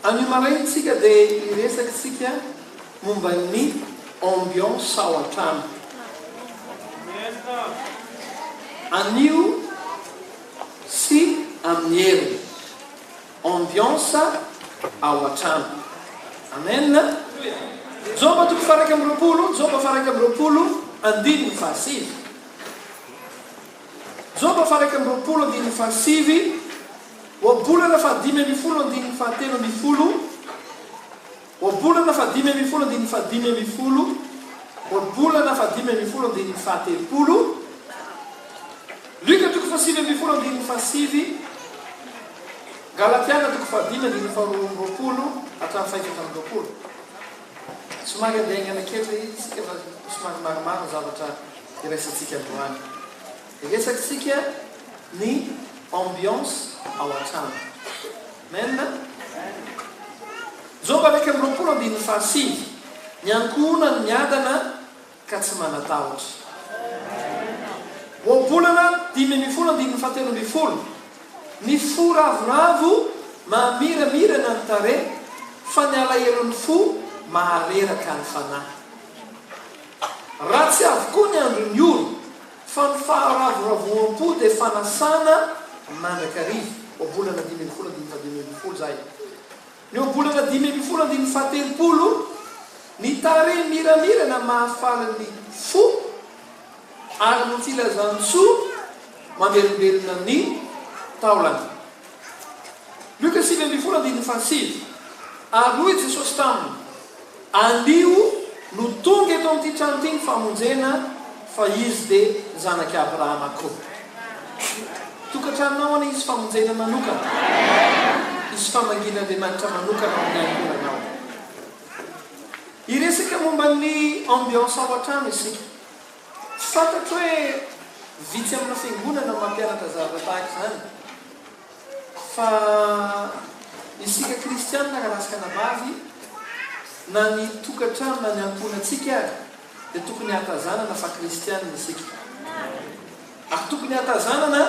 Anio maraina isika dia hiresaka isika momba ny ambiance ao an-trano. Anio sy amin'ny heriny. Ambiance ao an-trano. Amen. Joba toko faha 21, Joba faha 21, andininy fahasivy. Joba faha 21 andininy fahasivy, Ohabolana faha 15 andininy faha 13, Ohabolana faha 15 andininy faha 15, Ohabolana faha 15 andininy faha 30, Lioka toko faha 19 andininy fahasivy, Galatiana toko faha 5 andininy faha 22 hatramin'ny faha 24. Somary andeha haingana kely isika fa somary maromaro ny zavatra iraisantsika androany. Resakintsika ny ambiance ao an-trano. Amen. Joba 21 andininy faha 9, Ny ankohonany miadana ka tsy manatahotra. Ohabolana 15 andininy faha 13, Ny fo ravoravo mahamiramirana ny tarehy, fa ny alahelon'ny fo mahareraka ny fanahy. Ratsy avokoa ny andron'ny ora, fa ny faharavoravoam-po dia fanasana mandrakariva. Ohabolana 15 andininy faha 15 izay. Ny ohabolana 15 andininy faha 30, Ny tarehy miramirana mahafaly ny fo, ary ny filazan-tsoa mamelombelona ny taolana. Lioka 19 andininy faha 9, Ary hoy Jesosy taminy, Anio no tonga eto amin'ity trano ity ny famonjena, fa izy dia zanak'i Abrahama koa. Tokantranonao anie hisy famonjena manokana, hisy famangian'Andriamanitra manokana ao amin'ny ankohonanao. Hiresaka momba ny ambiance ao an-trano isika. Fantatro hoe vitsy amina fiangonana no mampianatra zavatra tahaka izany. Fa isika kristianina rahalahy sy anabavy, na ny tokantrano na ny ankohonantsika ary, dia tokony hahatazanana fa kristianina isika. Ary tokony hahatazanana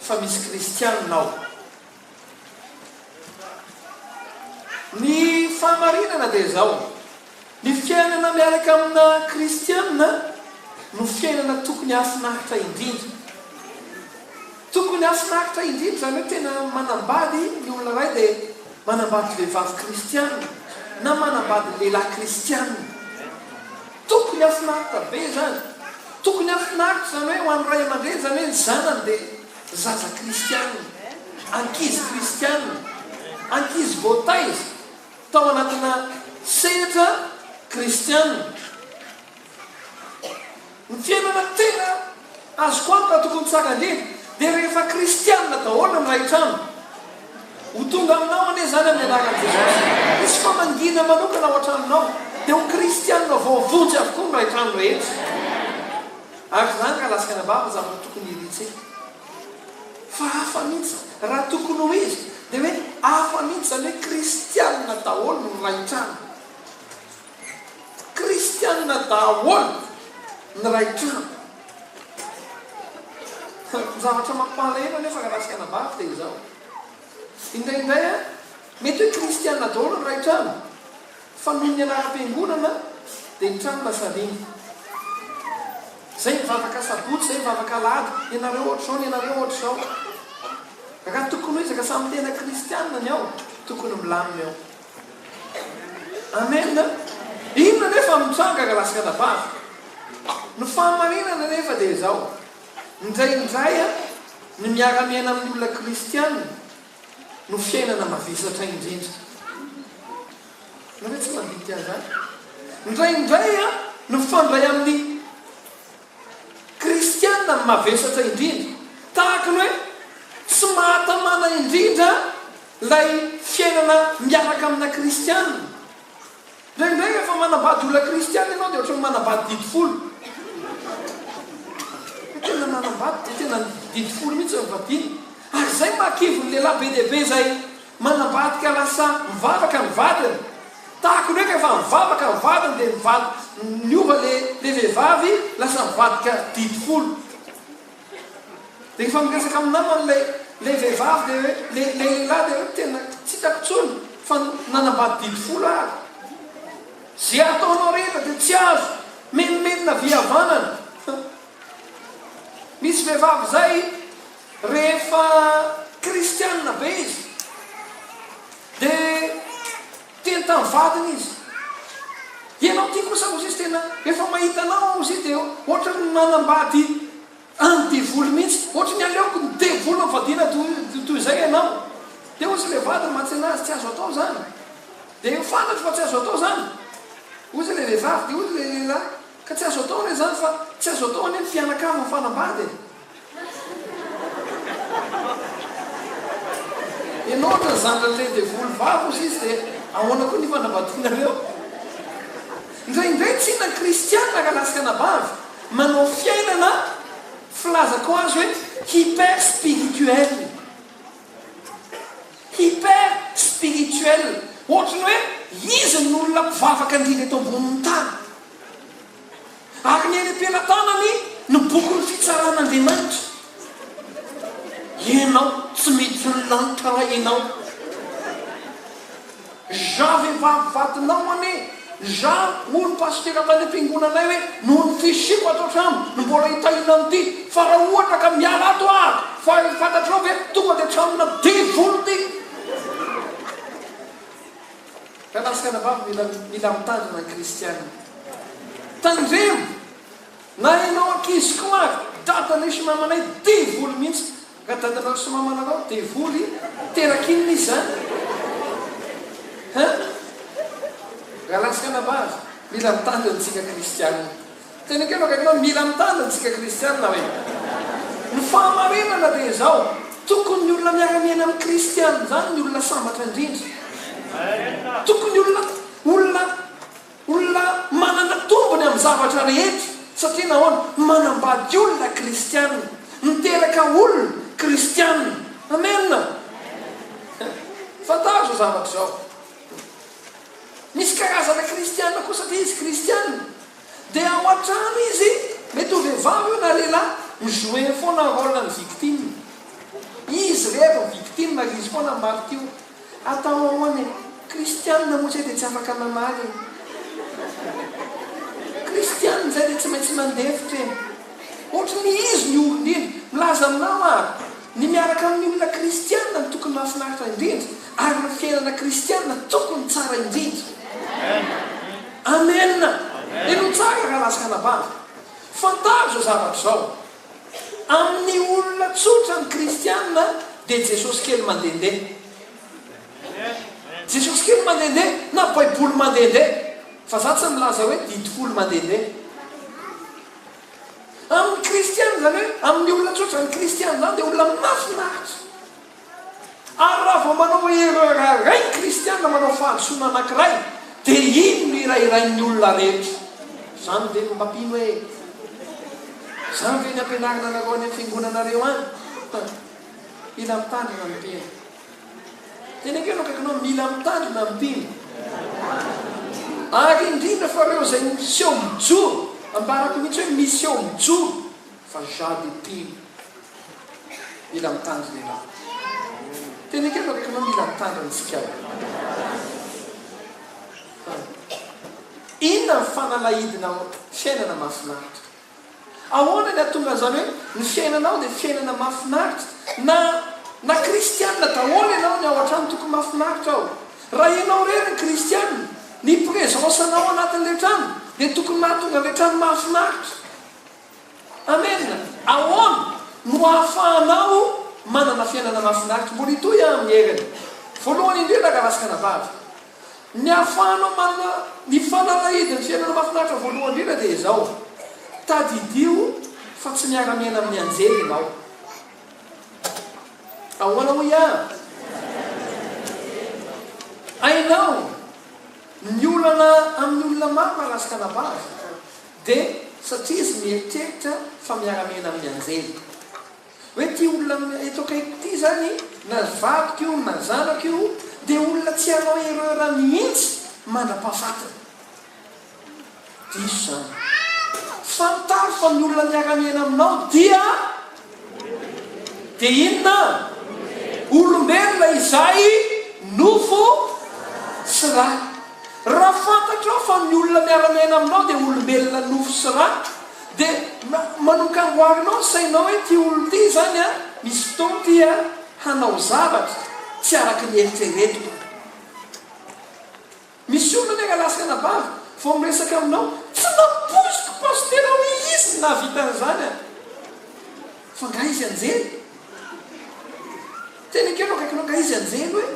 fa misy kristianina ao. Ny fahamarinana dia izao, ny fiainana miaraka amina kristianina no fiainana tokony hahafinaritra indrindra. Tokony hahafinaritra indrindra, izany hoe tena manambady ny olona iray dia manambady vehivavy kristianina na manambady lehilahy kristianina. Tokony hahafinaritra be izany. Tokony hahafinaritra izany hoe ho an'ny ray aman-dreny izany hoe ny zanany dia zaza kristianina, ankizy kristianina, ankizy voataiza tao anatina sehatra kristianina. Ny fiainana tena azoko antoka tokony tsara indrindra dia rehefa kristianina daholo ny ray trano. Ho tonga aminao anie izany amin'ny anaran'i Jesosy. Hisy famangiana manokana ao an-tranonao dia ho kristianina voavonjy avokoa ny ray trano rehetra. Araka izany rahalahy sy anabavy ny zavatra tokony hirintsika. Fa hafa mihitsy, raha tokony ho izy dia hoe hafa mihitsy izany hoe kristianina daholo ny ray trano. Kristianina daholo ny ray trano. Ny zavatra mampalahelo anefa rahalahy sy anabavy dia izao, indraindray mety hoe kristianina daholo ny ray trano, Fa noho ny anaram-piangonana dia ny trano lasa rina. Zay mivavaka sabotsy, zay mivavaka alahady, ianareo ohatr'izao, ny anareo ohatr'izao. Raha tokony ho izy ka samy tena kristianina ny ao, tokony milamina eo. Amen. Inona anefa no mitranga raha lasa anabavy? Ny fahamarinana anefa dia izao, indraindray ny miara-miaina amin'ny olona kristianina no fiainana mavesatra indrindra. Nareo tsy mandinika an'izany? Indraindray an, ny mifandray amin'ny kristiana no mavesatra indrindra. Tahaka ny hoe tsy mahatamana indrindra ilay fiainana miaraka amina kristiana. Indraindray rehefa manambady olona kristiana ianao dia ohatran'ny manambady didy folo. Tena nanambady dia tena didy folo mihitsy ny vadiana. Ary izay mahakivy ny lehilahy be dia be izay manambady ka lasa mivavaka ny vadiny. Tahaka ny hoe rehefa mivavaka ny vadiny dia mivady niova le le vehivavy lasa mivadika didy folo. Dia rehefa miresaka amin'ny namany ilay ilay vehivavy dia hoe ilay ilay lehilahy dia hoe tena tsy hitako intsony. Fa nanambady didy folo ary. Ze ataonao rehetra dia tsy azo menomenona vy havanana. Misy vehivavy zay rehefa kristianina be izy dia teny tamin'ny vadiny izy, ianao ty kosa ozy izy tena rehefa mahita anao ozy izy dia ohatran'ny manambady Any devoly mihitsy. Ohatry ny aleoko ny devoly no vadiana toy izay ianao. Dia hozy ilay vadiny mantsina azy, tsy azo atao izany. Dia fantatro fa tsy azo atao izany. Hozy ilay vehivavy, dia hozy ilay lehilahy, ka tsy azo atao anie izany fa tsy azo atao anie ny mpianakavy mifanambady e. Ianao ohatry ny zandrin'ilay devoly vavy hozy izy dia ahoana koa ny hifanambadianareo? Indraindray tsinona ny kristiana rahalahy sy anabavy Manao fiainana filazako azy hoe hyper spirituel. Hyper spirituel. Ohatry ny hoe izy no olona mpivavaka indrindra eto ambonin'ny tany. Ary ny eny am-pelatanany no bokin'ny fitsaran'Andriamanitra. Ianao tsy miditra ny lanitra raha ianao. Za vehivavy vadinao anie, za hoy ny pasitera tany am-piangonanay hoe noho ny fisiako ato an-trano no mbola hitahiana an'ity fa raha ohatra ka miala ato aho fa fantatrao ve tonga dia tranona devoly ity. Rahalahy sy anabavy mila mila mitandrina ny kristiana. Tandremo na ianao ankizy koa ary dadanay sy mamanay devoly mihitsy. Ka dadanao sy mamanarao devoly teraka inona izy zany? Hein? Rahalahy sy anabavy, mila mitandrina tsika kristianina. Teneno kely akaikinao, mila mitandrina tsika kristianina hoe. Ny fahamarinana dia izao, tokony ny olona miara-miaina amin'ny kristianina izany ny olona sambatra indrindra. Tokony olona olona Olona manana tombony amin'ny zavatra rehetra, satria nahoana? Manambady olona kristiana, miteraka olona kristiana. Amen! Fantaro izao zavatra izao. Misy karazana kristiana koa satria izy kristiana, dia ao an-trano izy, mety ho vehivavy io na lehilahy, mi-jouer foana rôle ny victime. Izy irery no victime ary izy foana no martiora. Atao ahoana e? Kristianina moa izay dia tsy afaka mamaly e! Kristianina izay dia tsy maintsy mandefitra e! Ohatry ny izy ny ory indrindra. Milaza aminao aho, ny miaraka amin'ny olona kristianina no tokony mahafinaritra indrindra, ary ny fiainana kristianina tokony tsara indrindra. Amen! Henoy tsara rahalahy sy ranabavy. Fantaro izao zavatra izao. Amin'ny olona tsotra ny kristiana dia Jesosy kely mandehandeha. Jesosy kely mandehandeha na baiboly mandehandeha. Fa za tsy milaza hoe didy folo mandehandeha. Amin'ny kristiana izany hoe amin'ny olona tsotra ny kristiana izany dia olona mahafinaritra. Ary raha vao manao erreur iray ny kristiana, manao fahadisoana anankiray, dia iny no hirahirain'ny olona rehetra. Izany ve no mampino e? Izany ve ny ampianarina anareo any amin'ny fiangonanareo any? Ha! Mila mitandrina ny mpino. Teneno kely eo akaikinao, mila mitandrina ny mpino. Ary indrindra fa ireo izay miseho mijoro, ambarako mihitsy hoe miseho mijoro, fa za dia mpino. Mila mitandrina ianao. Tena ekeko akaiky anao mila mitandrina isika ao. Inona ny fanalahidina fiainana mahafinaritra? Ahoana ny hahatonga an'izany hoe ny fiainanao dia fiainana mahafinaritra? Na na kristianina daholo ianao ny ao an-trano tokony mahafinaritra ao. Raha ianao irery ny kristianina, ny présence anao anatin'ilay trano dia tokony mahatonga an'ilay trano mahafinaritra. Amen! Ahoana no ahafahanao manana fiainana mahafinaritra? Mbola hitohy aho amin'ny heriny. Voalohany indrindra, rahalahy sy ranabavy, ny ahafahanao manana ny fanalahidin'ny fiainana mahafinaritra voalohany indrindra dia izao, tadidio fa tsy miara-miaina amin'ny anjely ianao. Ahoana hoy aho? Hainao ny olana amin'ny olona maro, rahalahy sy ranabavy. Dia satria izy mieritreritra fa miara-miaina amin'ny anjely. Hoe ity olona eto akaikiko ity izany, na vadiko io na zanako io, dia olona tsy hanao erreur mihitsy mandra-pahafatiny. Diso izany. Fantaro fa ny olona miara-miaina aminao dia dia inona? Olombelona izay nofo. sy ra. Raha fantatrao fa ny olona miara-miaina aminao dia olombelona nofo sy ra, dia manomboka amboarinao ny sainao hoe ity olona ity izany an, misy fotoana ity an, hanao zavatra tsy araka ny eritreretiko. Misy olona anie rahalahy sy anabavy vao miresaka aminao, tsy nampoiziko pasitera hoe izy no nahavita an'izany an! Fa nga izy anjely? Teny akeo no akaikinao nga izy anjely hoe?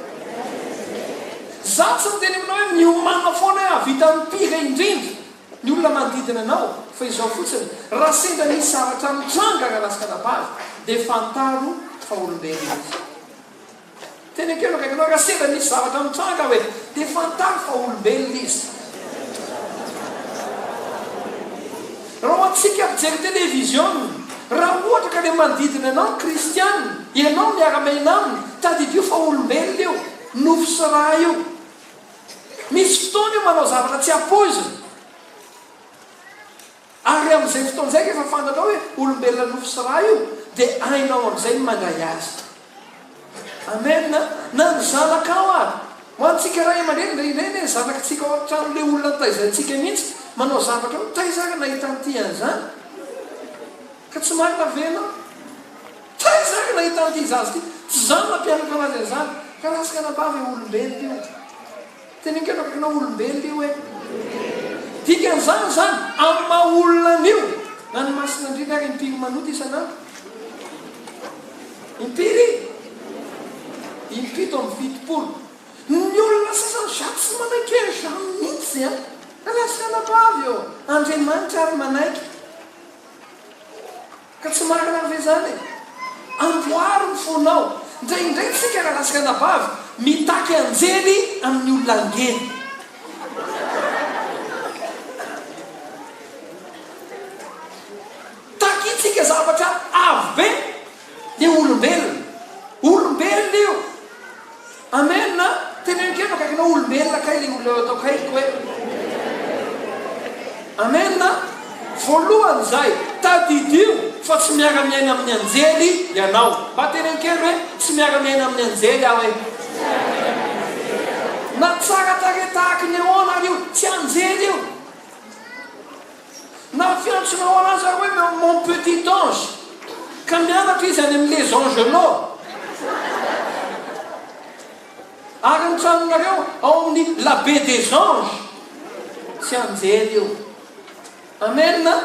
Za tsy miteny aminao hoe miomàna foana hoe hahavita ny pire indrindra ny olona manodidina anao fa izao fotsiny, raha sendra misy zavatra mitranga rahalahy sy anabavy dia fantaro fa olombelona izy. Teny akeo no akaikinao, raha sendra misy zavatra mitranga hoe, dia fantaro fa olombelona izy. Raha ho antsika mpijery televiziona, raha ohatra ka ilay manodidina anao no kristiana, ianao miara-miaina aminy, tadidio fa olombelona io, nofo sy rà io. Misy fotoana io manao zavatra tsy ampoizina. Ary amin'izay fotoana izay rehefa fantatrao hoe olombelona nofo sy rà io dia hainao amin'izay ny mandray azy. Amen a! Na ny zanakao ary. Ho antsika ray aman-dreny indraindray anie ny zanakitsika ao an-tranon'ilay olona nitaizaintsika mihitsy manao zavatra hoe taiza ary nahita an'ity an'izany? Ka tsy marina ve ianao? Taiza ary nahita an'ity zaza ity? Tsy izaho no nampianatra anazy an'izany. Ka lasa anabavy olombelona io. Teneniko eto akaikinao olombelona io e! Dikan'izany izany, amin'ny maha olona an'io, na ny masina indrindra ary impiry manota isan'andro? Impiry? Impito amby 70. Ny olona sasany za tsy manaiky an'izany mihitsy an! Lasa anabavy ô! Andriamanitra ary manaiky. Ka tsy marina ve izany e? Amboaro ny fonao. Indraindray tsika rahalahy sy ranabavy mitaky anjely amin'ny olona angeny. Takintsika zavatra avo be dia olombelona. Olombelona io. Amen a! Teneno kely fa akaikinao olombelona kay le olona eo atao akaikiko e! Amen a! Voalohany izay, tadidio fa tsy miara-miaina amin'ny anjely ianao. Mba teneno kely hoe, tsy miara-miaina amin'ny anjely aho e! Na tsara tarehy tahaky ny ahoana ary io, tsy anjely io. Na fiantsonao anazy ary hoe mon petit ange, ka mianatra izy any amin'ny les angelots. Ary ny tranonareo ao amin'ny la baie des anges. Tsy anjely io. Amen a!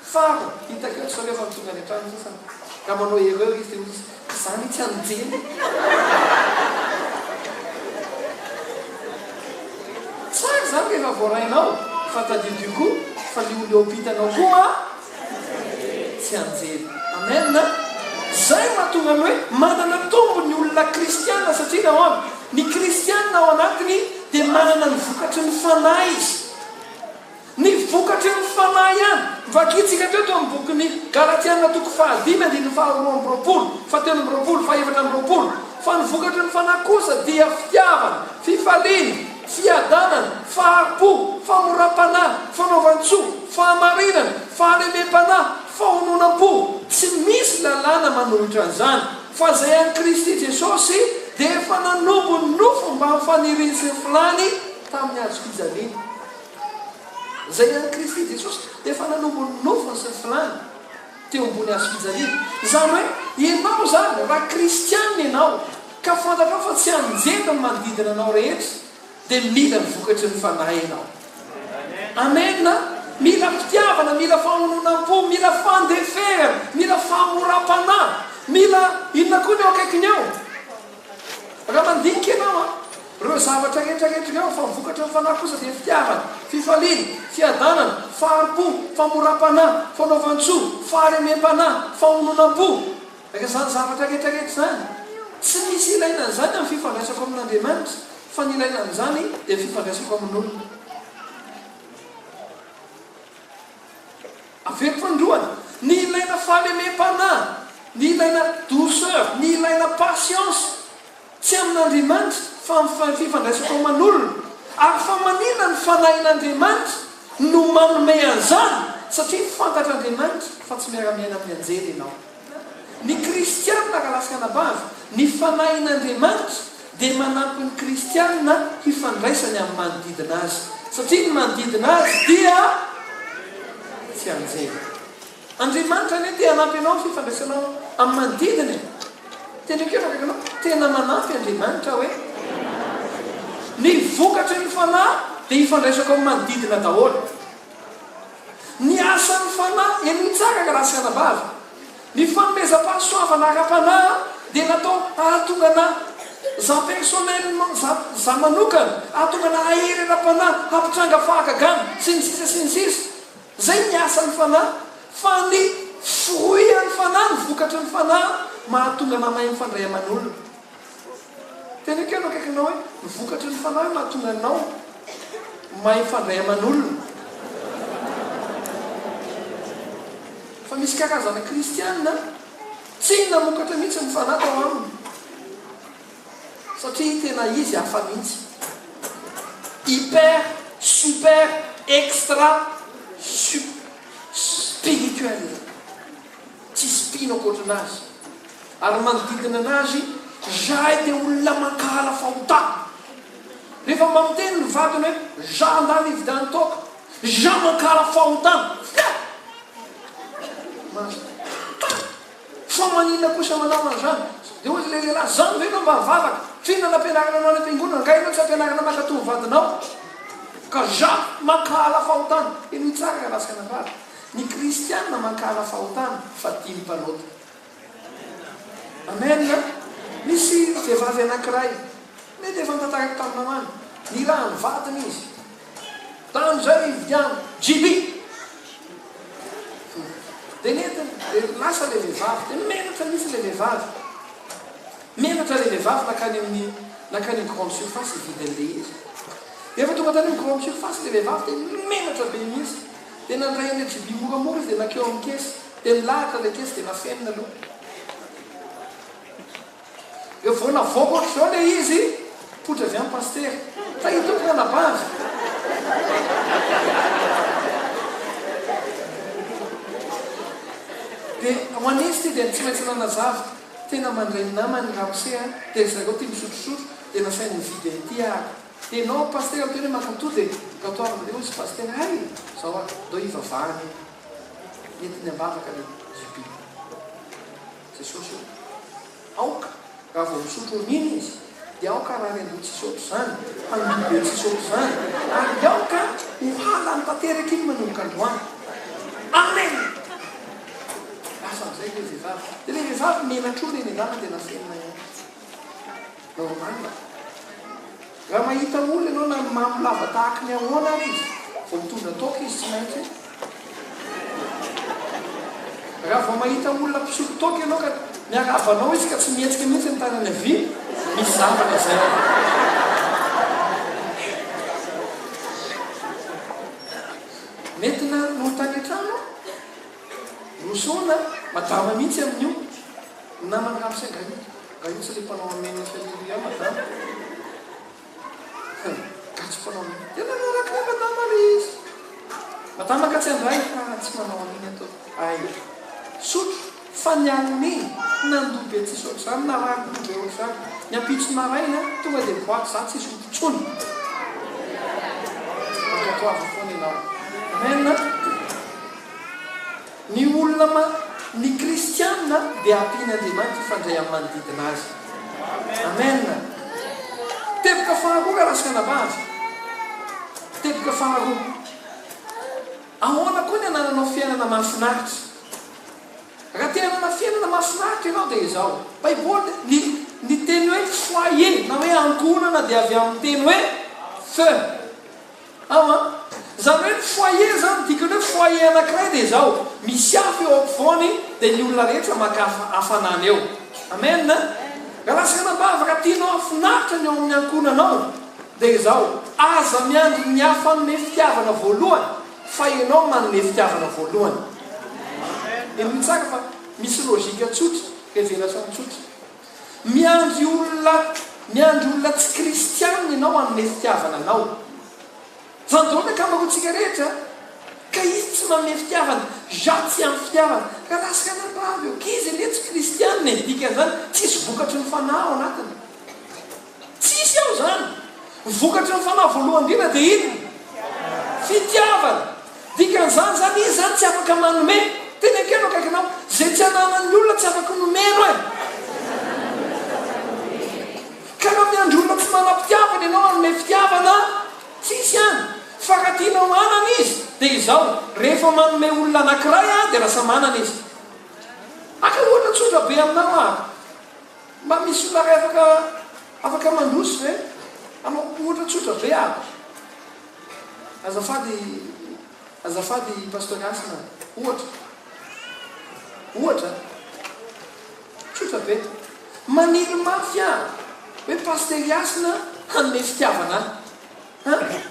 Fara, hitako eo zareo fa tonga any an-trano sasany, raha manao erreur izy dia hoy izy, za anie tsy anjely e! Tsara izany rehefa voarainao fa tadidio koa fa ny olona eo ampitanao koa tsy anjely. Amen a! Zay no mahatonga ny hoe manana tombony ny olona kristiana satria nahoana? Ny kristiana ao anatiny dia manana ny vokatry ny fanahy izy. Ny vokatry ny Fanahy ihany. Vakintsika teo teo amin'ny bokin'ny Galatiana toko fahadimy andininy faharoa amby roapolo, fahatelo amby roapolo, fahefatra amby roapolo, fa ny vokatry ny Fanahy kosa dia fitiavana, fifaliana, fiadanana, fahari-po, famoram-panahy, fanaovan-tsoa, fahamarinana, fahalemem-panahy, fahononam-po. Tsy misy lalàna manohitra an'izany, fa izay an'i Kristy Jesosy dia efa nanombo ny nofo mbamin'ny faniriany sy ny filany tamin'ny hazofijaliana. Izay an'i Kristy Jesosy dia efa nanombo ny nofony sy ny filany teo ambony hazo fijaliana. Izany hoe, ianao izany, raha kristiana ianao, ka fantatrao fa tsy anjely ny manodidina anao rehetra, dia mila ny vokatry ny Fanahy ianao. Amen! Mila fitiavana, mila fahononam-po, mila fandeferana, mila fahamoram-panahy, mila inona koa ny eo akaikiny eo? Raha mandinika ianao an, ireo zavatra rehetra rehetra ireo, fa ny vokatry ny Fanahy kosa dia fitiavana, fifaliana, fiadanana, fahari-po, famoram-panahy, fanaovan-tsoa, fahalemem-panahy, fahononam-po. Raha izany zavatra rehetra rehetra izany, tsy misy ilaina an'izany amin'ny fifandraisako amin'Andriamanitra, fa ny ilaina an'izany dia ny fifandraisako amin'olona. Averiko fanindroany, ny ilaina fahalemem-panahy, ny ilaina douceur, ny ilaina patience, tsy amin'Andriamanitra fa amin'ny fifandraisako aman'olona. Ary fa maninona ny Fanahin'Andriamanitra no manome an'izany? Satria fantatr'Andriamanitra fa tsy miara-miaina amin'ny anjely ianao. Ny kristiana rahalahy sy anabavy, ny Fanahin'Andriamanitra. dia manampy ny kristiana hifandraisany amin'ny manodidina azy, satria ny manodidina azy dia tsy anjely. Andriamanitra anie te hanampy anao amin'ny fifandraisanao amin'ny manodidina e! Teneno kely akaiky anao, tena manampy Andriamanitra hoe? Ny vokatry ny Fanahy dia ifandraisako amin'ny manodidina daholo. Ny asan'ny Fanahy, henoy tsara ry rahalahy sy anabavy, ny fanomezam-pahasoavana ara-panahy dia natao hahatonga ana za personnellement, za, za manokana, hahatonga ana hahery ara-panahy, hampitranga fahagagana, sy ny sisa sy ny sisa. Zay ny asan'ny Fanahy, fa ny fruit an'ny Fanahy, ny vokatry ny Fanahy, mahatonga anà mahay mifandray aman'olona. Teneno kely eo akaikinao hoe, ny vokatry ny Fanahy mahatonga anao mahay mifandray aman'olona. Fa misy karazana kristiana tsy namokatra mihitsy ny Fanahy tao aminy. Satria tena izy hafa mihitsy. Hyper, super, extra, sup, spirituel. Tsisy mpino ankoatran'azy. Ary manodidina anazy, zahay dia olona mankahala fahotana. Rehefa mba miteny ny vadiny hoe, za andany hividiano toaka, za mankahala fahotana. Fia! Mazotoa. Fa maninona kosa manao an'izany? Dia hoy ilay lehilahy, Izany ve no mba vavaka? F'inona no ampianarina anao any am-piangonana? Angaha ianao tsy ampianarina mankatò ny vadinao? Ka za mankahala fahotana. Henoy tsara rahalahy sy anabavy, ny kristiana mankahala fahotana fa tia ny mpanota. Amen. Nisy vehivavy anankiray, mety efa notantaraiko taminao any, nirahan'ny vadiny izy. Tamin'izay nividian'i JB. Dia nentiny, dia lasa ilay vehivavy. Dia menatra mihitsy ilay vehivavy. Menatra ilay vehivavy nankany amin'ny, nankany amin'ny grande surface hividy an'ilay izy. Rehefa tonga tany amin'ny grande surface ilay vehivavy dia menatra be mihitsy. Dia nandray an'ilay JB moramora izy dia nankeo amin'ny caisse. Dia nilahatra ilay caisse dia nafenina aloha. Eo vao navoaka ohatr'izao ilay izy, poitra avy any Pasitera. Fa io tompoko anabavy. Dia ho an'izy ity dia tsy maintsy nanazava. Tena mandray ny namany ramose a, dia ry zareo tia misotrosotro, dia nasainy nividy an'ity ahako. Dia ianao Pasitera miteny hoe mankatoa dia ankatoavina. Dia hoy izy Pasitera, hay! Izao ah, ndao hivavahana e. Nentiny am-bavaka ilay JB. Jesosy ô! Aoka, raha vao misotro ronono izy, dia aoka harary an-doha tsisy ohatr'izany, handoa be tsisy ohatr'izany, ary aoka ho halany tanteraka iny manomboka androany. Amen! Lasa amin'izay ilay vehivavy. Dia ilay vehivavy menatr'ora eny an-dalana dia nafenina ihany. Normal. Raha mahita olona ianao na mamo lava tahaky ny ahoana ary izy, vao mitondra toaka izy tsy maintsy. Raha vao mahita olona mpisotro toaka ianao ka miarahaba anao izy ka tsy mihetsika mihitsy ny tanany havia, misy zavatra izay ao. Nentina noho tany an-trano, rosoana, madama mihitsy amin'io. Ny namany ramose nga io nga io tsy le mpanao amen sy aleloia madama hum nga tsy mpanao amen dia nanaraka ahy madama le izy madama ka tsy handray fa tsy manao an'iny ato ay sotro fa ny alin'iny nandoa be tsisy ohatr'izany narary loha be ohatr'izany ny ampitso maraina tonga dia boite za tsisy ody tsony ankatoavy foana ianao amen. Ny olona ma, ny kristiana dia ampian'Andriamanitra hifandray amin'ny manodidina azy. Amen. Teboka faharoa rahalahy sy anabavy. Teboka faharoa. Ahoana koa ny anananao fiainana mahafinaritra? Raha te hanana fiainana mahafinaritra ianao dia izao. Baiboly, ny, ny teny hoe foyer na hoe ankohonana dia avy amin'ny teny hoe feu. Ao an! Izany hoe ny foyer izany, ny dikan'ny hoe foyer anankiray dia izao, misy afo eo ampovoany dia ny olona rehetra maka hafanana eo. Amen! Raha lasa anabavy, raha tianao hahafinaritra ny ao amin'ny ankohonanao dia izao, aza miandry ny hafa hanome fitiavana voalohany fa ianao manome fitiavana voalohany. Henoy tsara fa misy logique tsotra, révélation tsotra. Miandry olona miandry olona tsy kristianina ianao hanome fitiavana anao. Zany daholo ny ankamaroantsika rehetra ka izy tsy manome fitiavana, za tsy ampy fitiavana. Ka lasa anabavy eo, k'izy anie tsy kristianina e, dikan'izany tsisy vokatry ny fanahy ao anatiny. Tsisy ao izany. Ny vokatry ny fanahy voalohany indrindra dia inona? Fitiavana. Dikan'izany izany izy izany tsy afaka manome. Teny akaiky eo akaikinao. Izay tsy ananan'ny olona tsy afaka nomeno e. Ka raha miandry olona tsy manam-pitiavana ianao hanome fitiavana, tsisy any. Fa raha tianao hanana izy dia izao, rehefa manome olona anankiray dia lasa manana izy. Haka ohatra tsotra be aminao aho. Mba misy olona iray afaka afaka mandroso ve? Hanao ohatra tsotra be aho. Azafady azafady Pasteur Hasina, ohatra. Ohatra. Tsotra be. Maniry mafy aho hoe Pasteur Hasina hanome fitiavana ahy. Hein?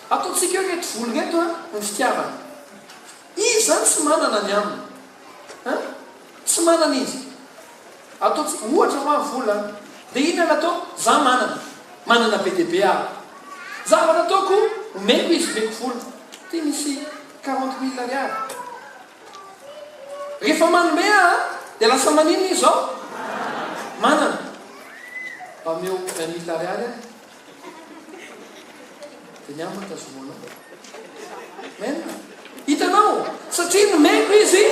Ataontsika hoe ireto vola ireto an, ny fitiavana. Izy izany tsy manana ny aminy. Hein? Tsy manana izy. Ataontsika, ohatra hoa vola, dia inona no atao? Za manana. Manana be dia be aho. Zavatra ataoko, omeko izy, omeko vola. Ity misy quarante mille ariary. Rehefa manome aho, dia lasa maninona izy izao? Manana. Mba omeo vingt mille ariary aho. Dia ny ahy moa tazomanao. Amen. Hitanao? Satria nomeko izy.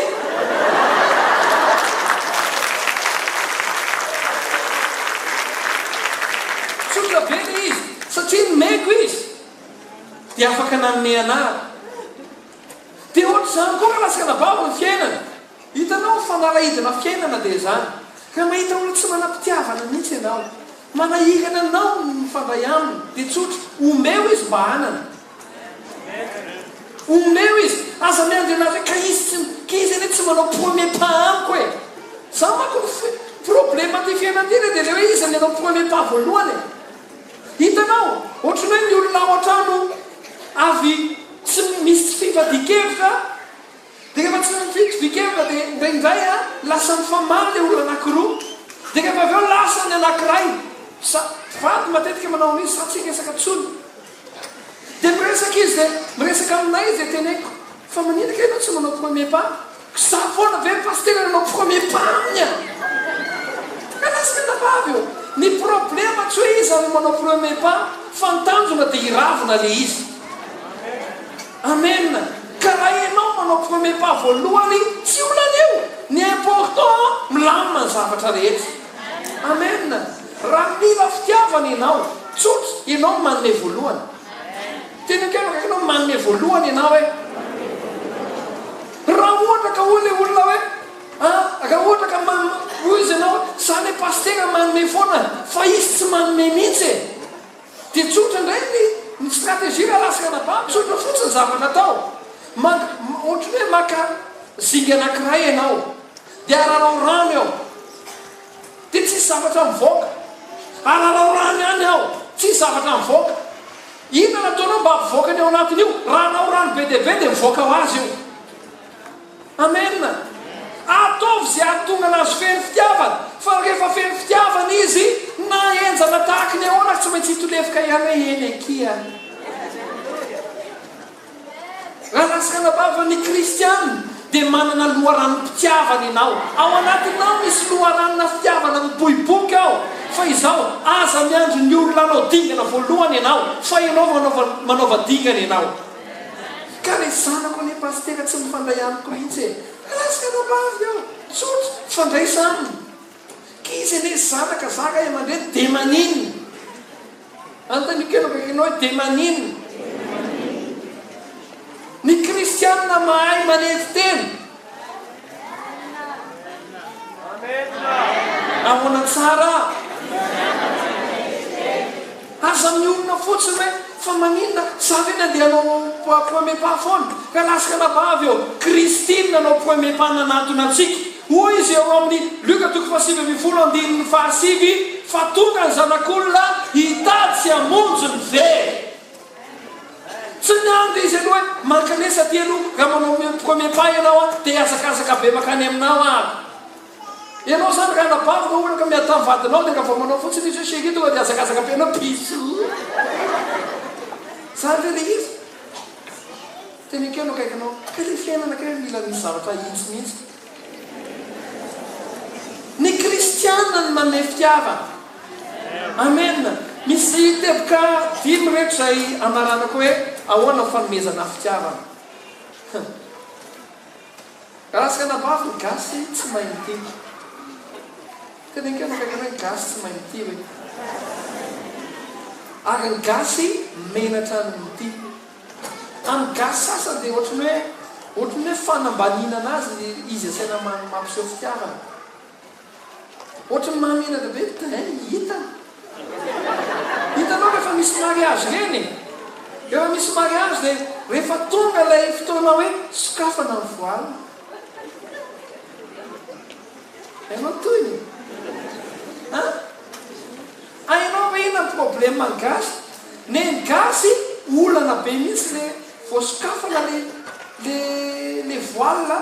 Tsotra be ilay izy. Satria nomeko izy, dia afaka nanome anah. Dia ohatr'izany koa raha lasa anabavy ny fiainana. Hitanao, ny fanalahidina fiainana dia izany. Raha mahita olona tsy manam-pitiavana mihitsy ianao, manahirana anao ny mifandray aminy, dia tsotra, omeo izy mba hanana. Omeo izy. Aza miandry anazy hoe ka izy tsy, ka izy anie tsy manao premier pas amiko e. Za manko ny fi, problème aty fiainana aty re dia le hoe iza ny hanao premier pas voalohany e. Hitanao, ohatran'ny hoe ny olona ao an-trano avy tsy misy tsy fifadian-kevitra, Dia rehefa tsy mifitovikevitra dia indraindray an, lasa mifamaly ilay olona anakiroa. Dia rehefa avy eo lasa ny anakiray. Sa, mpivady matetika manao an'io, sa tsy hiresaka intsony. Dia miresaka izy dia miresaka aminay izy dia teneniko, fa maninona kay ianao tsy manao premier pas? Ko za foana ve ry pasitera nanao premier pas aminy an? Ka lasa anabavy io. Ny problema tsy hoe iza no manao premier pas fa ny tanjona dia hiravona ilay izy. Amen! Ka raha ianao manao premier pas voalohany tsy olana io! Ny important milamina ny zavatra rehetra. Amen! Raha mila fitiavana ianao, tsotra, ianao no manome voalohany. Tena akaiky akaiky anao manome voalohany ianao e! Raha ohatra ka hoy ilay olona hoe ah, raha ohatra ka man, hoy izy ianao hoe za le pasitera manome foana fa izy tsy manome mihitsy e! Dia tsotra indray ny ny stratégie raha lasa anabavy, tsotra fotsiny ny zavatra atao. Maka, ohatran'ny hoe maka zinga anankiray ianao, dia ararao rano eo, dia tsisy zavatra mivoaka. Ararao rano ihany ao, tsisy zavatra mivoaka. Inona no ataonao mba hampivoaka ny ao anatin'io? Rarao rano be dia be dia mivoaka ho azy io. Amen! Ataovy izay hahatonga anazy feno fitiavana, fa rehefa feno fitiavana izy, na henjana tahaky ny ahoana ary tsy maintsy hitolefoka ihany hoe eny akia. Rahalahy sy ranabavy, ny kristiana dia manana loharanom-pitiavana ianao. Ao anatinao misy loharanona fitiavana miboiboika ao. Fa izao, aza miandry ny olona hanao dingana voalohany ianao, fa ianao manaova manaova dingana ianao. Ka le zanako anie pasitera tsy mifandray amiko mihitsy e! Lasa anabavy aho! Tsotra! Mifandraisa aminy! K'izy anie zanaka za ray aman-dreny de maninona? Anontanio kely akaikinao hoe de maninona? Ny kristianina mahay manetry tena. Ahoana tsara? Aza mionona fotsiny hoe fa maninona za ve nandeha hanao premier pas foana? Ka lasa anabavy eo, Kristy no nanao premier pas nanatona antsika. Hoy izy eo amin'ny Lioka toko faha-19 andininy fahasivy fa tonga ny Zanak'olona hitady sy hamonjy ny very. Tsy niandry izy aloha hoe mankanesa aty aloha raha manao premier pas ianao an, dia hihazakazaka be mankany aminao aho. Ianao izany raha anabavy no ohatra ka miady tamin'ny vadinao dia raha vao manao fotsiny izy hoe chérie tonga dia hihazakazaka be ianao bisous. Izany ve ilay izy? Teneno kely no akaikinao, kay ilay fiainana kay mila misy zavatra ahitsy mihitsy. Ny kristiana no manome fitiavana. Amen. Misy teboka dimy ireto izay amaranako hoe ahoana ny fanomezana fitiavana. Raha sy anabavy ny gasy tsy mahay mitia. Teneniko eo akaiky hoe ny gasy tsy mahay mitia hoe. Ary ny gasy menatra ny mitia. Amin'ny gasy sasany dia ohatran'ny hoe ohatran'ny hoe fanambaniana anazy ny izy asaina mampiseho fitiavana. Ohatran'ny mahamenatra be tain hitany. Hitanao rehefa misy mariage ireny e! Rehefa misy mariage dia rehefa tonga ilay fotoana hoe sokafana ny voile. Hainao ny tohiny? An? Hainao ve inona ny problème ny gasy? Neny gasy olana be mihitsy le vao sokafana le le le voile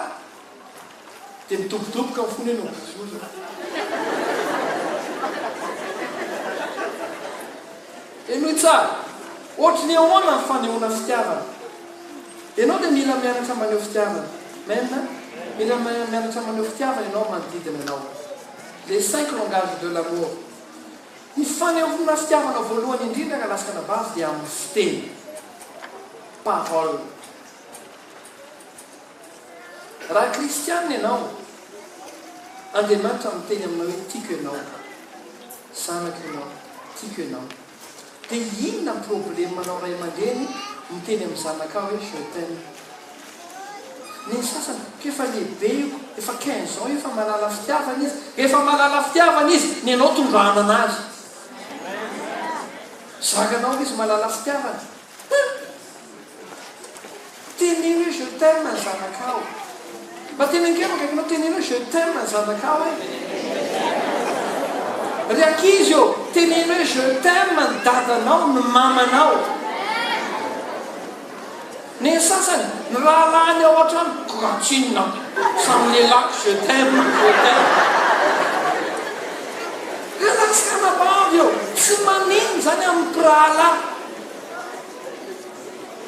Dia midobodoboka ny fony hoe no Henoy tsara, ohatry ny ahoana ny fanehoana fitiavana? Ianao dia mila mianatra maneho fitiavana. Amen. Mila mianatra maneho fitiavana ianao manodidina anao. Les cinq langages de l'amour. Ny fanehoana fitiavana voalohany indrindra raha lasa anabavy dia amin'ny fiteny. Parole. Raha kristianina ianao, Andriamanitra miteny aminao hoe tiako ianao, zanako ianao, tiako ianao. Dia inona ny problème-nao ray aman-dreny miteny amin'ny zanakao hoe je t'aime? Ny sasany, ko efa lehibe io, efa 15 ans io, efa mahalala fitiavana izy, efa mahalala fitiavana izy, ny anao tondrahana anazy. Zakanao izy mahalala fitiavana. Teneno hoe je t'aime ny zanakao. Mba teneno kely akaikinao, teneno hoe je t'aime ny zanakao e. Ry ankizy ô, teneno hoe je t'aime ny dadanao, ny mamanao. Ny sasany, ny rahalahiny ao an-trano, koa tsinona, samy lehilahy, je t'aime, je t'aime. Ry lahy sy anabavy ô, tsy maninona izany amin'ny mpirahalahy.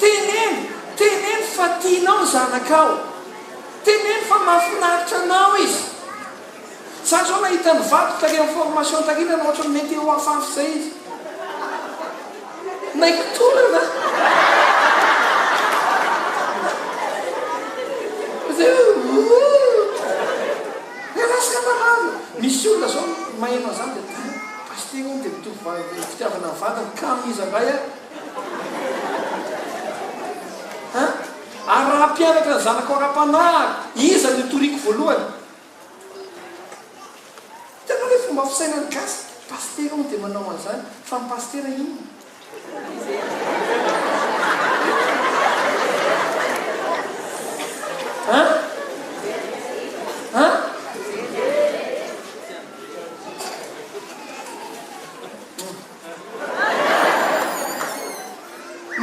Teneno, teneno fa tianao ny zanakao. Teneno fa mahafinaritra anao izy. Za zao nahita ny vadiko tary amin'ny formation tary nanao ohatran'ny météo hafahafa izay izy. Naikotorana. Zay hoe ooh. Misy olona zao maheno an'izany dia tain, pasitera hono dia mitovy fitiavana ny vadiny, kamo iza indray ary? Hein? Ary raha hampianatra ny zanako ara-panahy ary, iza no hitoriako voalohany? Hitanao ilay fomba fisainan'ny gasy? Pasitera hono dia manao an'izany, fa ny pasitera inona? Hein? Hein?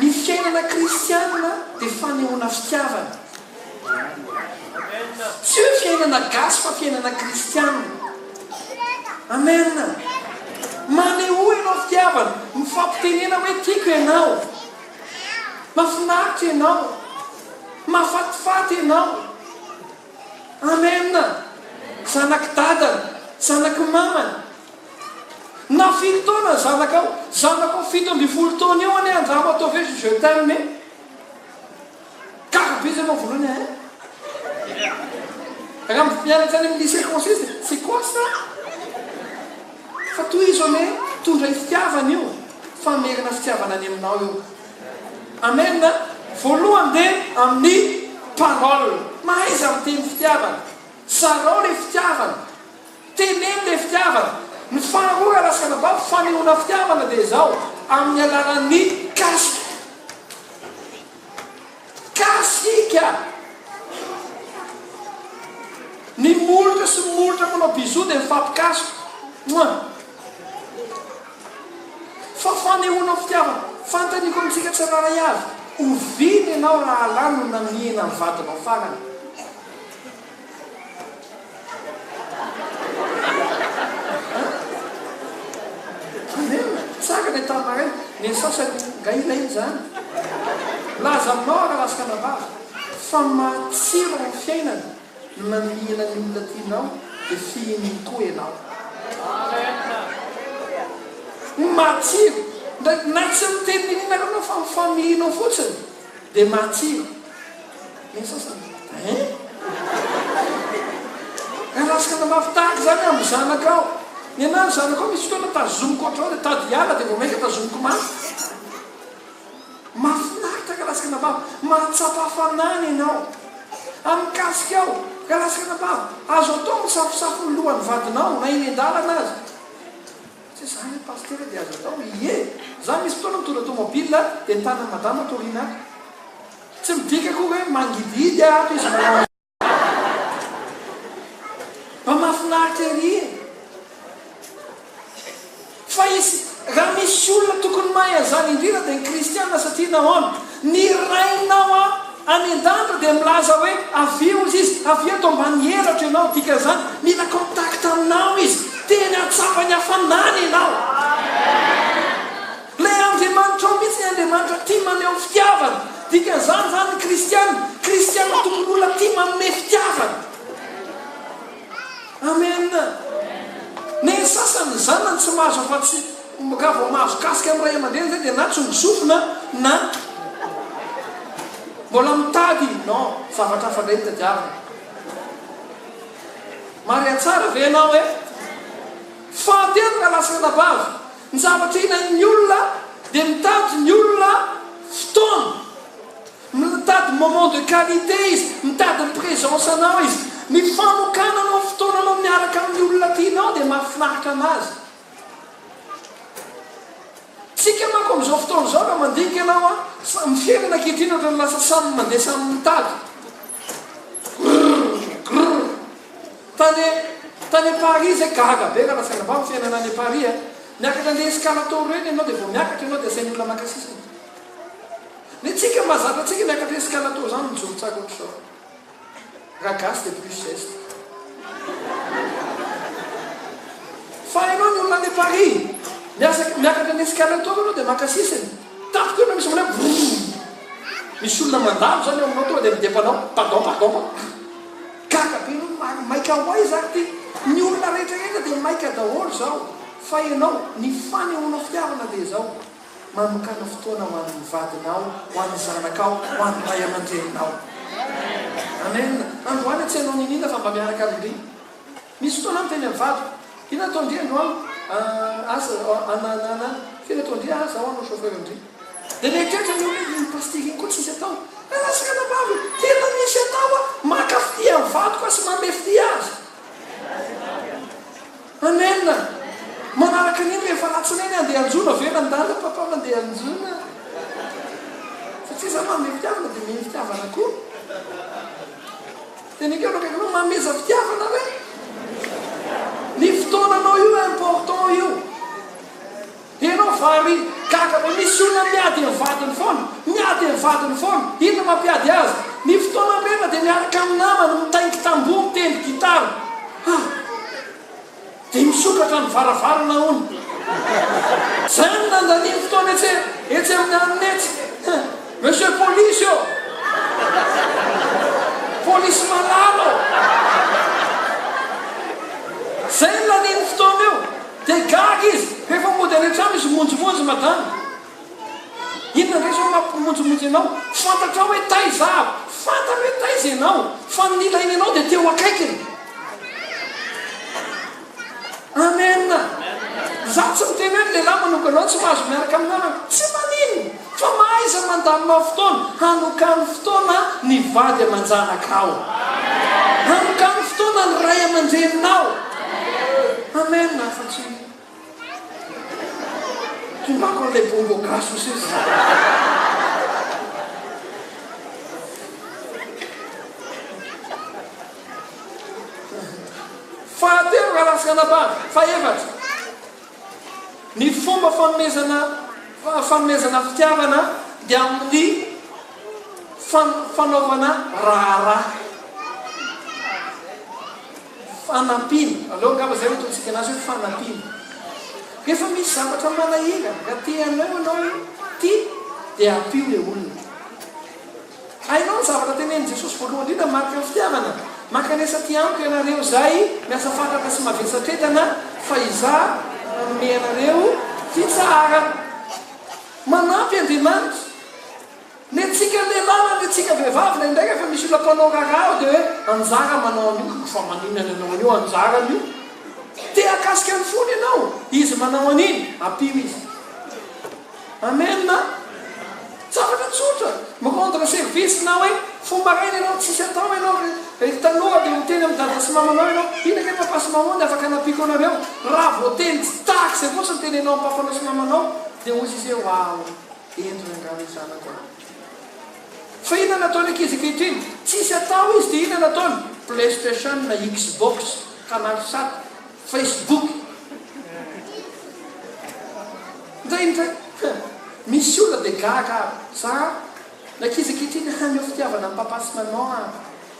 Ny fiainana kristianina dia fanehoana fitiavana. Tsy hoe fiainana gasy fa fiainana kristianina. Amen. Manehoa ianao fitiavana, mifampitenena hoe tiako ianao. Mahafinaritra ianao. Mahafatifaty ianao. Amen. Zanak'i dadany, zanak'i mamany. Na firy taona ny zanakao, zanakao 17 taona eo anie andramo ataovy hoe je t'aime e. Gaga be izy aloha voalohany hein. Raha mianatra any amin'ny lycée français izy, c'est quoi ça? Fa tohizo anie, tondray fitiavana io, famerina fitiavana any aminao io. Amen. Voalohany dia amin'ny parole. Mahaiza miteny fitiavana. Zarao ilay fitiavana. Teneno ilay fitiavana. Ny faharoa raha lasa anabavy, fanehoana fitiavana dia izao, amin'ny alalan'ny kasika. Kasika! Ny molotra sy ny molotra manao bisous dia mifampikasoka. Mua! Fa fanehoana fitiavana. Fanontaniako amintsika tsirairay avy, oviana ianao rahalahy no namihina ny vadinao farany? Amen. Tsara ilay tany maraina. Ny sasany nga ilaina izany. Milaza aminao aho rahalahy sy ranabavy fa matsiro ny fiainana ny mamihina ny olona tianao dia fihininy koa ianao. Matsiro. Ndra na tsy miteny n'inona ary ianao fa mifamihina ao fotsiny dia matsiro. Ny sasany, hein? Raha mafy tahaka izany amin'ny zanakao. Ny anah ny zanakao misy fotoana tazomiko ohatr'izao dia tady hiala dia vao mainka tazomiko mafy. Mahafinaritra Galasy anabavy, mahatsapa hafanana ianao. Amin'ny mikasika ao, Galasy anabavy, azo atao misafosafo ny lohan'ny vadinao na eny an-dalana aza. Tsy izany hoe pasitera dia azo atao, ie, za misy fotoana mitondra tomobile dia ny tanan'i madama atoriana ato. Tsy midika akory hoe mangidihidy aho ato izy manao. Mba mahafinaritra ery e! Fa izy, raha misy olona tokony mahay an'izany indrindra dia ny kristiana satria nahoana? Ny Rainao any an-danitra dia milaza hoe avia hozy izy, avia ato ambany elatro ianao, dikan'izany mila contact aminao izy, tena hahatsapa ny hafanany ianao. Ilay Andriamanitrao mihitsy ny Andriamanitra tia maneho fitiavana. Dikan'izany izany ny kristiana, kristiana tokony olona tia manome fitiavana. Amen. Ny sasany ny zanany tsy mahazo afa-tsy raha vao mahazo kasika amin'ny ray aman-dreny izay dia na tsongo sofina na mbola mitady non zavatra hafa indray no tadiavina. Maria tsara ve ianao e? Fahatelo raha lasa anabavy. Ny zavatra ilain'ny olona dia mitady ny olona fotoana, mitady moment de qualité izy, mitady ny présence anao izy. Ny fanokananao fotoananao miaraka amin'ny olona tianao dia mahafinaritra anazy. Tsika manko amin'izao fotoana izao raha mandinika ianao an, ny fiainana ankehitriny ohatran'ny lasa samy mandeha samy mitady. Grrr grrr. Tany tany Paris zay gaga be raha lazaina mba ny fiainana any Paris a! Miakatra anle escalator reny ianao dia vao miakatra ianao dia asain'ny olona maka sisiny. Ny antsika mahazatra antsika miakatra escalator zany mijoro tsara ohatr'izao. Raha gasy dia plus geste. Fa ianao ny olona any Paris, miasa miakatra ny escalator ianao dia maka sisiny. Tampoka eo ianao misy manao hoe brrr. Misy olona mandalo zany eo aminao tonga dia midepa anao, pardon pardon pardon. Gaga be ianao maro maika ho aiza ary ty? Ny olona rehetra rehetra dia maika daholo izao fa ianao, ny fanehoanao fitiavana dia izao, manokàna fotoana ho an'ny vadinao, ho an'ny zanakao, ho an'ny ray aman-dreninao. Amen. Androany tsy hanao niniana fa mba miaraka amin-dry. Misy fotoana aho miteny amin'ny vadiko, inona ataon-dry androany? Asa, ananana, firy ataon-dry? Ah, zaho hanao chauffeur-ndry. Dia mieritreritra ny olona hoe iny pasitera iny koa tsisy atao. Lasa anabavy, tena misy atao aho, maka fitia amin'ny vadiko aho sy manome fitia azy. Amen. Manaraka an'iny rehefa alatsinainy handeha hanjono avy eo nandala papa mandeha hanjono. Satria za manome fitiavana dia mino fitiavana koa. Teneniko eo akaikinao manomeza fitiavana re. Ny fotoananao io important io. Enao vary gaga be misy olona miady ny vadiny foana, miady ny vadiny foana, inona mampiady azy? Ny fotoana rehetra dia miaraka amin'ny namany, mitaingy tamboho, mitendry gitara. Ha! Dia misokatra ny varavarana hono. Zay no nandaniany fotoana etsy etsy amin'ny anona etsy. Ha! Monsieur polisy ô! Polisy malala ô! Zay no laniany fotoana eo. Dia gaga izy, rehefa mody any an-trano izy mimonjimonjy madama. Inona indray izao no mampimonjimonjy anao? Fantatrao hoe taiza aho? Fantany hoe taiza ianao, fa ny nilainy anao dia teo akaikiny. Amen. Izaho tsy miteny hoe ny lehilahy manokana ao tsy mahazo miaraka amin'ny namany. Tsy maninona, fa mahaiza mandamina fotoana. Hanokano fotoana ny vady aman-janakao. Hanokano fotoana ny ray aman-dreninao. Amen afa-tsy tondrako an'ilay bongo gasy ho sisa. Fahatelo rahalahy sy anabavy, fahefatra, ny fomba fanomezana fanomezana fitiavana dia amin'ny fanaovana raharaha. Fanampiana, aleo angamba izay no ataontsika anazy hoe fanampiana. Rehefa misy zavatra manahirana, raha te hanao ianao hoe tia dia ampio ilay olona. Hainao ny zavatra tenenin'i Jesosy voalohany indrindra mariky ny fitiavana? Mankanesa aty amiko ianareo izay miasa fatratra sy mavesatretana fa Izaho hanome anareo Fitsaharana. Manampy Andriamanitra. Ny antsika lehilahy na ny antsika vehivavy indraindray rehefa misy olona mpanao raharaha ao dia hoe anjara manao an'io, ka fa maninona ny hanao an'io, anjarany io. Te hahakasika ny fony ianao, izy manao an'iny, ampio izy. Amen a! Zavatra tsotra, mi-rendre service na hoe fo maraina ianao tsisy atao ianao ry tanora dia miteny amin'i dada sy mamanao ianao, inona kay papa sy maman ny afaka hanampiako anareo? Raha vao teny tsy tahaka izay fotsiny tenenao amin'i papanao sy mamanao dia hoy izy hoe waouh! Hendry rangahy ny zanako a! Fa inona no ataony ankizy ankehitriny? Tsisy atao izy dia inona no ataony? Playstation, Xbox, Canal sat, Facebook. Indraindray misy olona dia gaga ary za ny ankizy ankehitriny haneho fitiavana an'i papa sy maman a!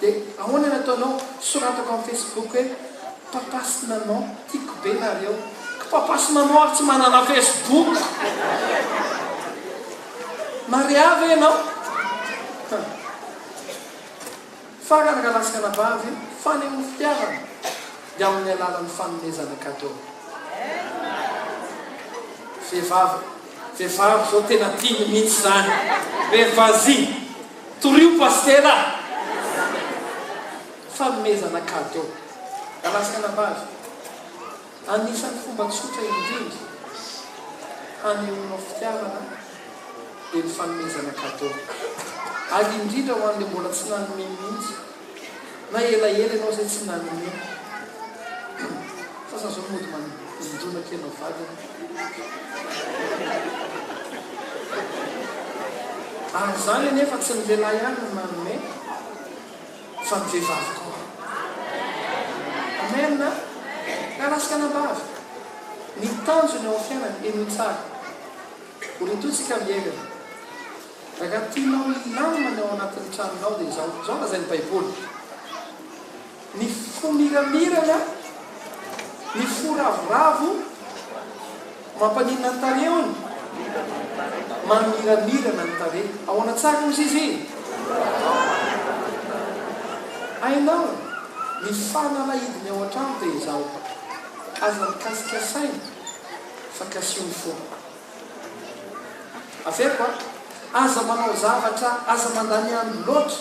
Dia ahoana ny ataonao? Soratako amin'ny Facebook hoe Papa sy Maman tiako be nareo. Ko Papa sy Maman ary tsy manana Facebook. Maria ve ianao? Hum. Farany rahalahy sy ranabavy, fanehoany fitiavana dia amin'ny alalan'ny fanomezana cadeau. Vehivavy, vehivavy izao tena tiany mihitsy izany. Hoe vas-y. Torio Pasitera a! Fanomezana cadeau. Rahalahy sy anabavy, anisan'ny fomba tsotra indrindra hanehoanao fitiavana dia ny fanomezana cadeau. Ary indrindra ho an'ilay mbola tsy nanome mihitsy. Na elaela ianao izay tsy nanome. Sasany zao mody mandona kely ny vadiny. Ary izany anefa tsy ny lehilahy ihany no manome fa ny vehivavy koa. Amen a! Rahalahy sy anabavy, ny tanjona eo amin'ny fiainana, henoy tsara. Olon-toa tsika miherina. Raha tianao hilamina ny ao anatin'ny tranonao dia izao, izao no lazain'ny Baiboly, Ny fo miramirana, ny fo ravoravo, mampaninona ny tarehy hono? Mamiramirana ny tarehy. Ahoana tsara hozy izy? Hainao, ny fanalahidiny ao an-trano dia izao, aza mikasika saina fa kasiho ny fo. Averiko a! Aza manao zavatra, aza mandany andro loatra,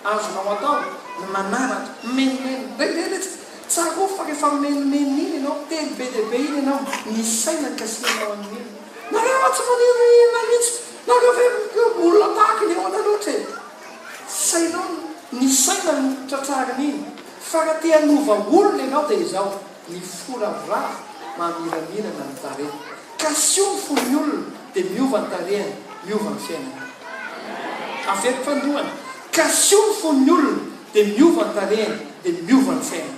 azonao atao ny manaraka, mimenomenona, indraindray anie tsy tsarovy fa rehefa mimenomenona iny ianao, miteny be dia be iny ianao, ny saina ny kasihanao amin'iny. Nareo va tsy maninona mihitsy, nareo ve olona tahaka ny ahoana loatra e! Sainao, ny saina no tratrarina iny, fa raha te hanova olona ianao dia izao, ny fo ravoravo mamiramirana ny tarehy. Kasiho ny fon'ny olona dia miova ny tarehiny, miova ny fiainany. Averiko fanindroany, kasiho ny fon'ny olona dia miova ny tarehiny, dia miova ny fiainany.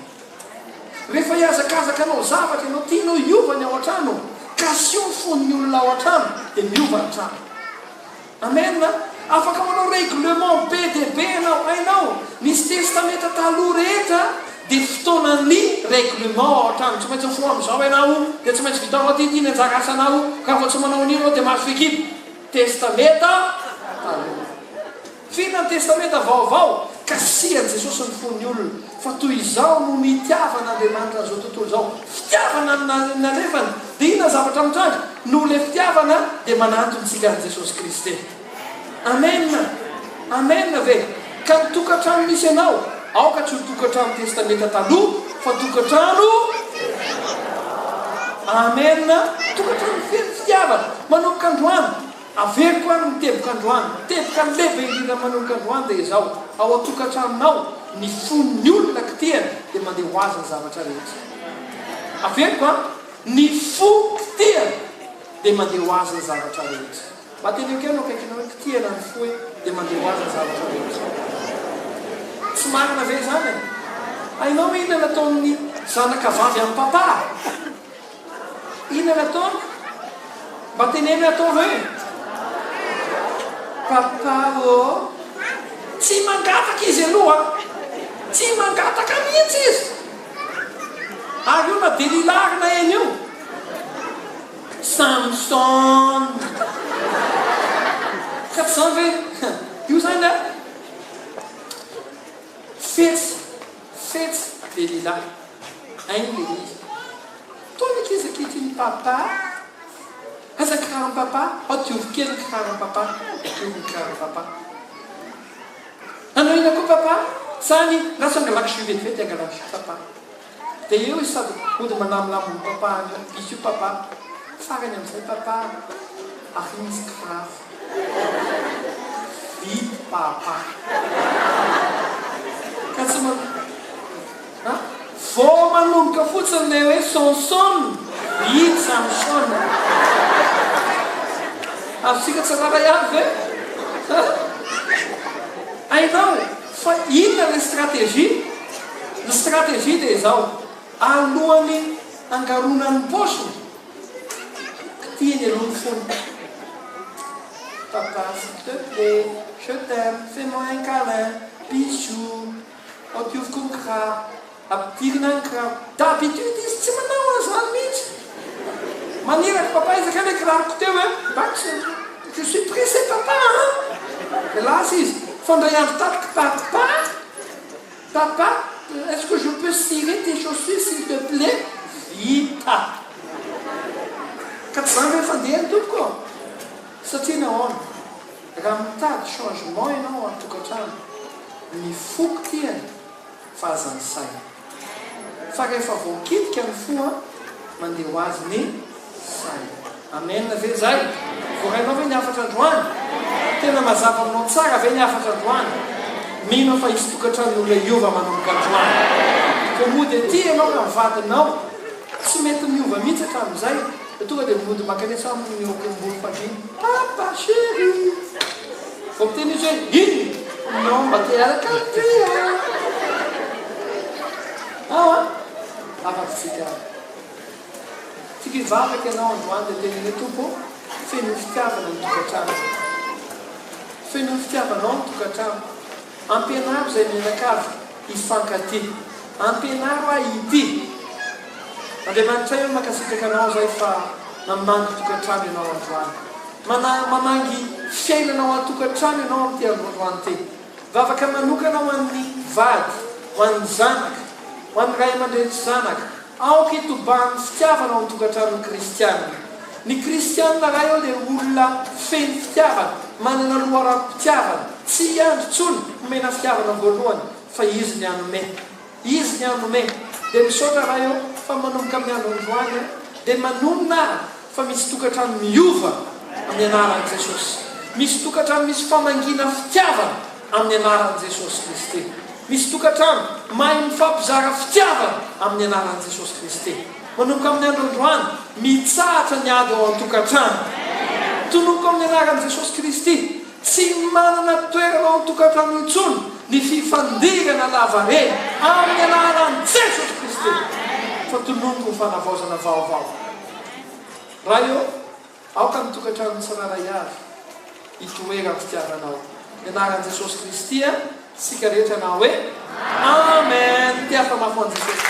Rehefa hihazakazaka hanao zavatra ianao, tianao hiova ny ao an-trano, kasiho ny fon'ny olona ao an-trano dia miova ny trano. Amen a! Afaka manao règlement be dia be ianao, hainao, misy testamenta taloha rehetra dia fotoanan'ny règlement ao an-trano, tsy maintsy mifoha amin'izao ianao, dia tsy maintsy vitanao aty ity ny anjara asanao, raha vao tsy manao an'io ianao dia mahazo fehikibo. Testamenta taloha. F'inona ny testamenta vaovao? Kasihan'i Jesosy ny fon'ny olona, fa toy izao no nitiavan'Andriamanitra an'izao tontolo izao. Fitiavana no nalefany. Dia inona ny zavatra mitranga? Noho ilay fitiavana dia manantona isika an'i Jesosy Kristy. Amen! Amen ve? Ka ny tokantrano misy anao, aoka tsy ho tokantrano testamenta taloha, fa tokantrano Amen! Tokantrano feno fitiavana. Manomboka androany. Averiko ary ny teboka androany, teboka lehibe indrindra manomboka androany dia izao, ao an-tokantranonao, ny fon'ny olona kitihana dia mandeha ho azy ny zavatra rehetra. Averiko an, ny fo kitihana dia mandeha ho azy ny zavatra rehetra. Mba teneno kely eo akaikinao hoe kitihana ny fo e, dia mandeha ho azy ny zavatra rehetra. Tsy marina ve izany e? Hainao ve inona nataon'ny zanaka vavy an'i Papa? Inona no ataony? Mba teneno hoe ataovy hoe Papa ô! Tsy mangataka izy aloha an! Tsy mangataka mihitsy izy! Ary io na Delila ary na eny io. Samson! Ka tsy izany ve? Io izany an! Fetsy, fetsy Delila. Hainy le izy. Toa ny ankizy ankehitriny papa. Aiza ny kiraron'i papa? Ao diovy kely ny kiraron'i papa. Diovy ny kiraron'i papa. Hanao inona koa papa? Zany, lasa angalako jus vetivety angalako jus papa. Dia eo izy sady mody manamolamo ny papa any eo, bisous papa. Farany amin'izay papa, ary misy kiraro. Vita papa. Ka tsy man. A! Vao manomboka fotsiny ilay hoe Sonson, vita Samson. Azontsika tsirairay avy ve? A! Hainao fa inona ilay stratégie? Ny stratégie dia izao, alohan'ny hangarona ny paosiny, kitihiny aloha ny fony. Papa s'il te plait, je t'aime, fais-moi un câlin, bisous. Ampioviko ny kiraro. Ampidirina ny kiraro. D'habitude izy tsy manao an'izany mihitsy. Maniraka papa izy akay ilay kiraroko teo eh. Mba tsy, je suis pressé papa an! Dia lasa izy. Fa indray andro tampoka papa, papa, est-ce que je peux cirer tes chaussures s'il te plait? Vita. Ka tsy izany ve ny fandehany tompoko ô? Satria nahoana? Raha mitady changement ianao ao an-tokantrano, ny foko tiany fa aza ny saina. Fa rehefa voakitika ny fo an, mandeha ho azy ny saina. Amen ve zay? Voarainao ve ny hafatra androany? Tena mazava aminao tsara ve ny hafatra androany? Mino aho fa hisy tokantranon'olona hiova manomboka androany. Vao mody aty ianao raha ny vadinao tsy mety miova mihitsy hatramin'izay, Dia tonga dia mody mankanesa aminy eo ambony fandriana. Papa chéri! Vao miteny izy hoe inona? Non, mba te hiaraka amiko ah! Ao an! Vavaka isika. Tiako hivavaka ianao androany dia teneno hoe Tompo ô, fenoy fitiavana ny tokantranoko. Fenoy fitiavanao ny tokantranoko. Ampianaro izay mianakavy hifankatia. Ampianaro ahy hitia. Andriamanitray ô mankasitraka anao zahay fa mamangy tokantrano ianao androany. Mana mamangy fiainana ao antokantrano ianao amin'ity andro androany ity. Vavaka manokana ho an'ny vady, ho an'ny zanaka, ho an'ny ray aman-dreny sy zanaka. Aoka hitobahan'ny fitiavana ao an-tokantranon'ny kristiana. Ny kristiana ray ô dia olona feno fitiavana, manana loharanom-pitiavana, tsy hiandry intsony homena fitiavana voalohany fa izy ny hanome. Izy ny hanome. Dia misaotra Ray ô fa manomboka amin'ny andro androany dia manonona aho fa misy tokantrano miova amin'ny anaran'i Jesosy. Misy tokantrano misy famangiana fitiavana amin'ny anaran'i Jesosy Kristy. Misy tokantrano mahay mifampizara fitiavana amin'ny anaran'i Jesosy Kristy. Manomboka amin'ny andro androany, mitsahatra ny ady ao an-tokantrano. Tononiko amin'ny anaran'i Jesosy Kristy, tsy manana toerana ao an-tokantrano intsony ny fifandirana lavareny amin'ny anaran'i Jesosy Kristy. Fa tononiko ny fanavaozana vaovao. Ray ô, Aoka ny tokantranon'ny tsirairay avy hitoeran'ny fitiavanao. Ny anaran'i Jesosy Kristy a, isika rehetra hanao hoe Amen. Te hafa mafy ho an'i Jesosy.